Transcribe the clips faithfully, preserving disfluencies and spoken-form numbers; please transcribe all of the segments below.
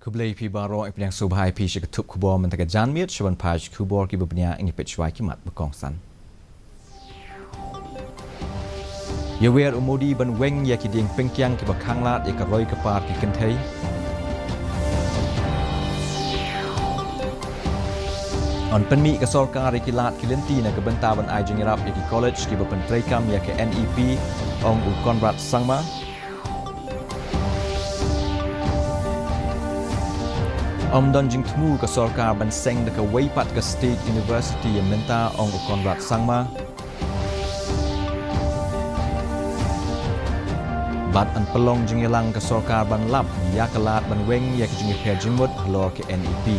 Khublei phi baroh, ïa pdiang sngewbha ïa phi sha ka thup khubor mynta ka janmiet, sha ban peit khubor kiba bniah, ngi peit shuwa ki mat ba kongsan. Ïawer u Modi ban weng ïa ki dieng pynkiang kiba khanglad ïa ka roi ka par ki kynthei. Yn pynmih ka sorkar ïa ki lad ki lynti na ka bynta ban ai jingïarap ïa ki college kiba pyntreikam ïa ka N E P, ong u Conrad Sangma. Ym don jingthmu ka sorkar ban seng da kawei pat ka State University ïa mynta, ong u Conrad Sangma. Bad yn pynlong jingïalang ka sorkar ban lap ïa ka lad ban weng ïa ka jingïapher jingmut halor ka N E P.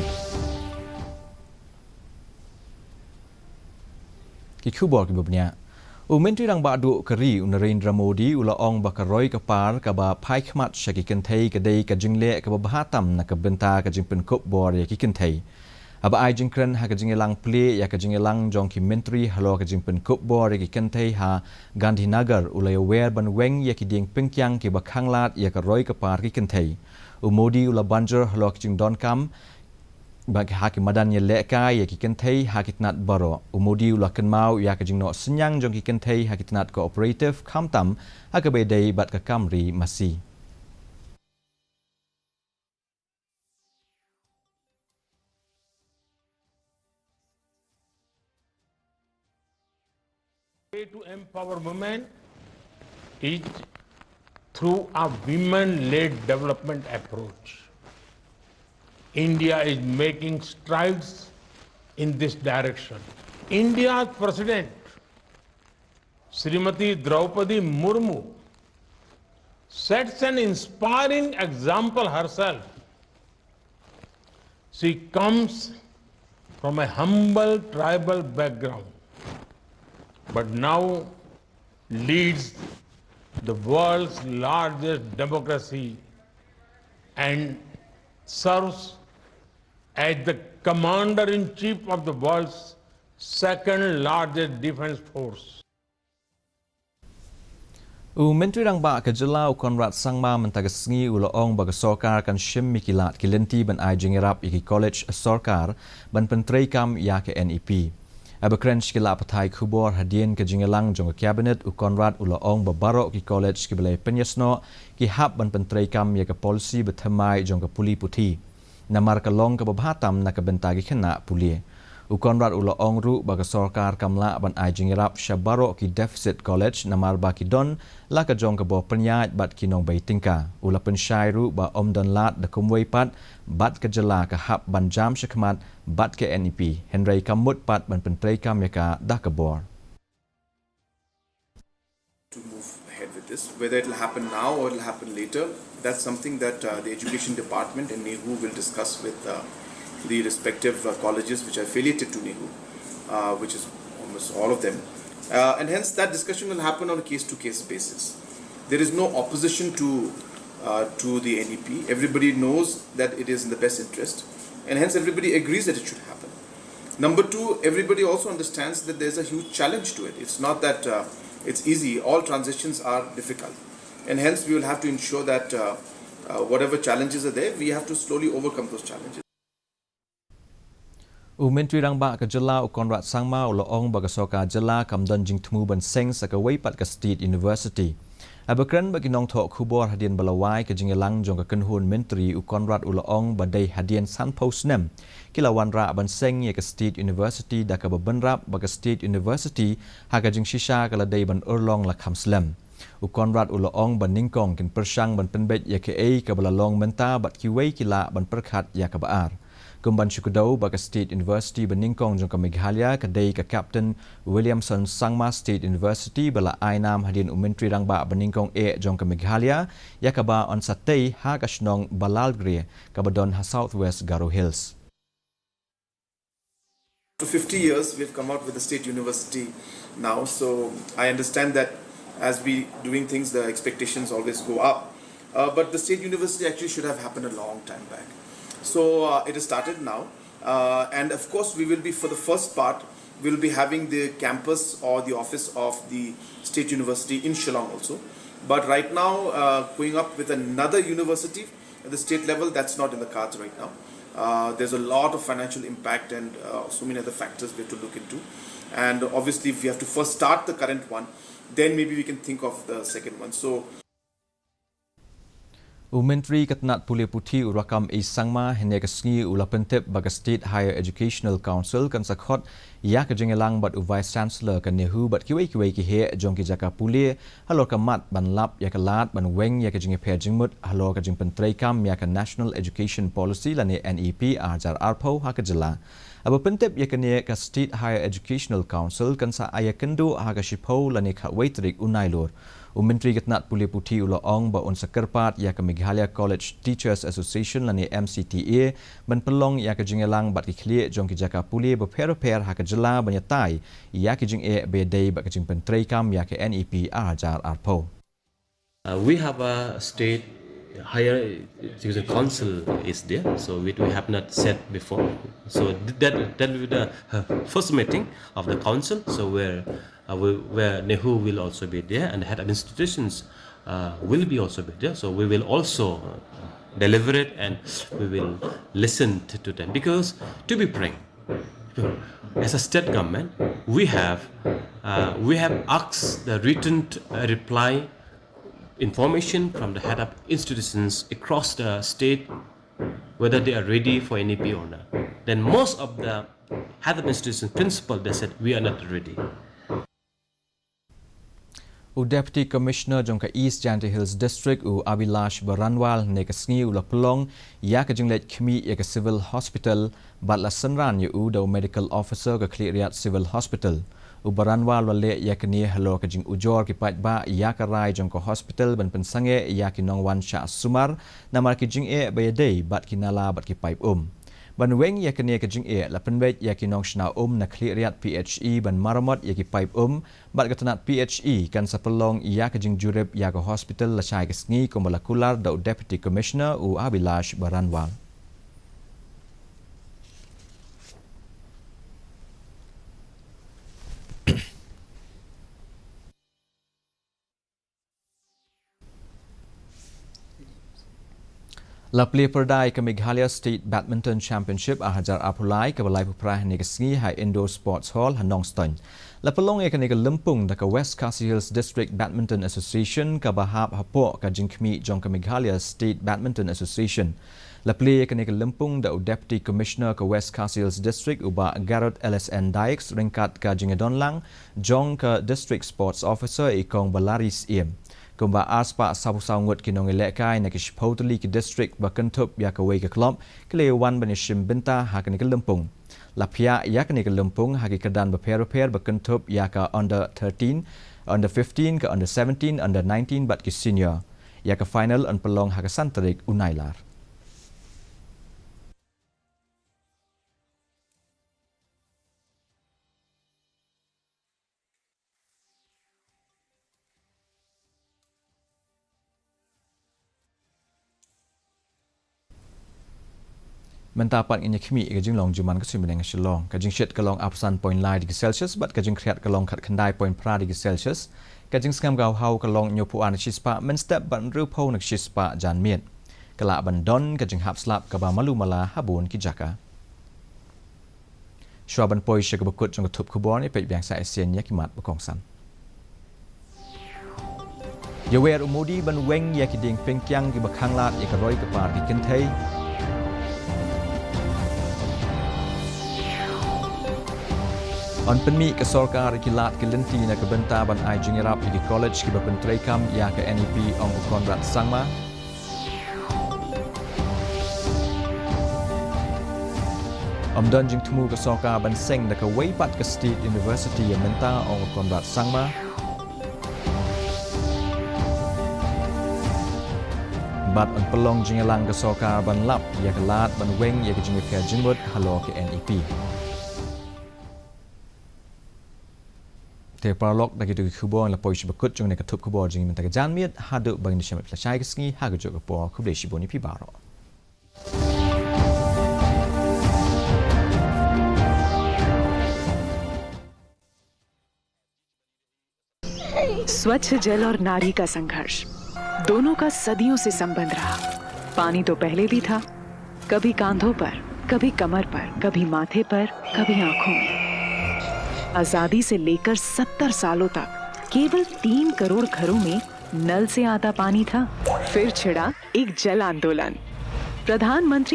Ki khubor kiba bniah. U Myntri Rangbah Duh ka ri u Narendra Modi u la ong ba ka roi ka par kaba phai khmat sha ki kynthei ka dei ka jingleh kaba bha tam na ka bynta ka jingpynkup bor ïa ki kynthei. Haba ai jingkren ha ka jingïalang plie ïa ka jingïalang jong ki myntri halor ka jingpynkup bor ïa ki kynthei ha Gandhinagar, u la ïawer ban weng ïa ki dieng pynkiang kiba khanglad ïa ka roi ka par ki kynthei. U Modi u la ban jur halor ka jingdonkam ba ha ki madan ïalehkai ïa ki kynthei ha ki tnat baroh. U Modi u la kynmaw ïa ka jingnoh synñiang jong ki kynthei ha ki tnat cooperative, khamtam ha kaba ïadei bad ka kam ri masi. Way to empower women is through a women-led development approach. India is making strides in this direction. India's President, Srimati Draupadi Murmu, sets an inspiring example herself. She comes from a humble tribal background, but now leads the world's largest democracy and serves as the commander in chief of the world's second largest defense force. U Myntri Rangbah ka jylla u Conrad Sangma mynta ka sngi u la ong ba ka sorkar kan shim ïa ki lad ki lynti ban ai jingïarap ïa ki college sorkar ban pyntreikam ïa ka N E P. Haba kren sha ki lad pathai khubor hadien ka jingïalang jong ka cabinet, u Conrad u la ong ba baroh ki college kiba la pynïasnoh ki hap ban pyntreikam ïa ka policy ba thymmai jong ka pule puthi. Namar ka long kaba bha tam na ka bynta ki khynnah pule. U Conrad u la ong ruh ba ka sorkar kam lah ban ai jingïarap sha baroh ki deficit college namar ba ki don la ka jong ka bor pynïaid bad ki nongbei tyngka. U la pynshai ruh ba ym don lad da kumwei pat bad ka jylla ka hap ban jam shakhmat bad ka N E P, hynrei kam mut pat ban pyntreikam ïa ka da ka bor. To move ahead with this. Whether it'll happen now or it'll happen later, that's something that, uh, the education department and NEHU will discuss with, uh, the respective, uh, colleges which are affiliated to NEHU, uh, which is almost all of them. Uh, and hence that discussion will happen on a case-to-case basis. There is no opposition to, uh, to the N E P. Everybody knows that it is in the best interest, and hence everybody agrees that it should happen. Number two, everybody also understands that there's a huge challenge to it. It's not that, uh, it's easy. All transitions are difficult. And hence, we will have to ensure that, uh, uh, whatever challenges are there, we have to slowly overcome those challenges. U Myntri Rangbah ka jylla u Conrad Sangma u la ong ba ka sorkar jylla kam don jingthmu ban seng sa kawei pat ka State University. Haba kren bad ki nongthoh khubor hadien ba la wai ka jingïalang jong ka kynhun myntri, u Conrad u la ong ba dei hadien sanphew snem ki la wanrah ban seng ïa ka State University, da kaba bynrap ba ka State University ha ka jingshisha ka la dei ban urlong la kham slem. U Conrad u la ong ba nyngkong kin pyrshang ban pynbeit ïa kaei kaba la long mynta bad kiwei ki lah ban pyrkhat ïa kaba ar. Kum ban shu kdew ba ka State University ba nyngkong jong ka Meghalaya ka dei ka Captain Williamson Sangma State University ba la ai nam hadien u Myntri Rangbah ba nyngkong eh jong ka Meghalaya, ïa kaba yn sa tei ha ka shnong Balalgre kaba don ha South West Garo Hills. After fifty years, we've come out with a state university now. So I understand that as we doing things, the expectations always go up. Uh, but the state university actually should have happened a long time back. So, uh, it has started now. Uh, and of course, we will be, for the first part, we'll be having the campus or the office of the state university in Shillong also. But right now, uh, going up with another university, The state level, that's not in the cards right now. Uh, there's a lot of financial impact and uh, so many other factors we have to look into. And obviously, if we have to first start the current one, then maybe we can think of the second one. So, U Myntri ka tnat pule puthi u Rakkam A Sangma hynne ka sngi u la pyntip ba ka State Higher Educational Council kan sa khot ïa ka jingïalang bad u Vice Chancellor ka NEHU bad kiwei kiwei ki heh jong ki jaka pule halor ka mat ban lap ïa ka lad ban weng ïa ka jingïapher jingmut halor ka jingpyntreikam ïa ka National Education Policy lane N E P ar hajar arphew ha ka jylla. Haba pyntip ïa kane, ka State Higher Educational Council kan sa ai ïakynduh ha ka shiphew lane khatwei tarik u Nailur. U Myntri ka tnat pule puthi u la ong ba un sa kyrpad ïa ka Meghalaya College Teachers Association lane M C T A ban pynlong ïa ka jingïalang bad ki khlieh jong ki jaka pule bapher bapher ha ka jylla ban ïatai ïa ki jingeh ba ïadei bad ka jingpyntreikam ïa ka N E P ar hajar arphew. Uh, we have a state higher education council is there, so we, we have not said before. So th- that that will be the uh, first meeting of the council. So where uh, we, where NEHU will also be there, and the head of institutions uh, will be also be there. So we will also uh, deliberate and we will listen to, to them, because to be frank, as a state government, we have uh, we have asked the written uh, reply information from the head of institutions across the state whether they are ready for N E P or not. Then most of the head of institution principal, they said we are not ready. U Deputy Commissioner jong ka East Jaintia Hills District u Abhilash Baranwal hynne ka sngi u la pynlong ïa ka jingleit khmih ïa ka Civil Hospital bad la synran ïa u da u Medical Officer ka Khliehriat Civil Hospital. U Baranwal u la leh ïa kane halor ka jingujor ki paidbah ïa ka rai jong ka hospital ban pynsangeh ïa ki nongwan shah sumar namar ki jingeh ba ïadei bad ki nala bad ki paip um. Ban weng ïa kane ka jingeh la pynbeit ïa ki nongshna um na Khliehriat P H E ban maramot ïa ki paip um bad ka tnat P H E kan sa pynlong ïa ka jingjurip ïa ka hospital lashai ka sngi kumba la kular da u Deputy Commissioner u Abhilash Baranwal. La plie pyrda ïa ka Meghalaya State Badminton Championship ar hajar arphew lai kaba laiphew phra hynne ka sngi ha Indoor Sports Hall ha Nongstoiñ. La pynlong ïa kane ka lympung da ka West Khasi Hills District Badminton Association kaba hap hapoh ka jingkhmih jong ka Meghalaya State Badminton Association. La plie ïa kane ka lympung da u Deputy Commissioner ka West Khasi Hills District u Bah Garod L S N Dykes ryngkat ka jingïadonlang jong ka District Sports Officer i Kong Balari Syiem. Kumba arspah sawphew saw ngut ki nongïalehkai na ki shiphew tylli ki district ba kynthup ïa kawei ka club ki la ïa wan ban ïashim bynta ha kane ka lympung. La phiah ïa kane ka lympung ha ki kyrdan bapher bapher ba kynthup ïa ka under thirteen, under fifteen, ka under seventeen, under nineteen bad ki senior. Ïa ka final yn pynlong ha ka san tarik u Nailar. Mynta pat ngin ïa khmih ïa ka jinglong jingman ka suiñ bneng ha Shillong. Ka jingshit ka long arphew san point lai degree Celsius bad ka jingkhriat ka long khatkhyndai point phra degree Celsius. Ka jingsngem ka hawhaw ka long hynñiewphew ar na ka shispah mynstep bad hynriewphew na ka shispah janmiet. Ka lah ban don ka jinghap slap kaba malu mala ha bun ki jaka. Shuwa ban poi sha kaba kut jong ka thup khubor, ngin peit biang sa shisien ïa ki mat ba kongsan. Ïawer u Modi ban weng ïa ki dieng pynkiang kiba khanglad ïa ka roi ka par ki kynthei. Yn pynmih ka sorkar ïa ki lad ki lynti na ka bynta ban ai jingïarap ïa ki college kiba pyntreikam ïa ka N E P, ong u Conrad Sangma. Ym don jingthmu ka sorkar ban seng da kawei pat ka State University ïa mynta, ong u Conrad Sangma. Bad yn pynlong jingïalang ka sorkar ban lap ïa ka lad ban weng ïa ka jingïapher jingmut halor ka N E P. Te paralok, da kito ki khubor la poi sha ba kut jong kane ka thup khubor jong ngi mynta ka janmiet, haduh ba ngin ïashem bad phi lashai ka sngi ha kajuh ka por, khublei shibun ïa phi baroh. स्वच्छ जल और नारी का संघर्ष, दोनों का सदियों से संबंध रहा। पानी तो पहले भी था, कभी कांधों पर, कभी कमर पर, कभी माथे पर, कभी आंखों में। आजादी से लेकर सत्तर सालों तक केवल तीन करोड़ घरों में नल से आता पानी था। फिर छिड़ा एक जल आंदोलन। प्रधानमंत्री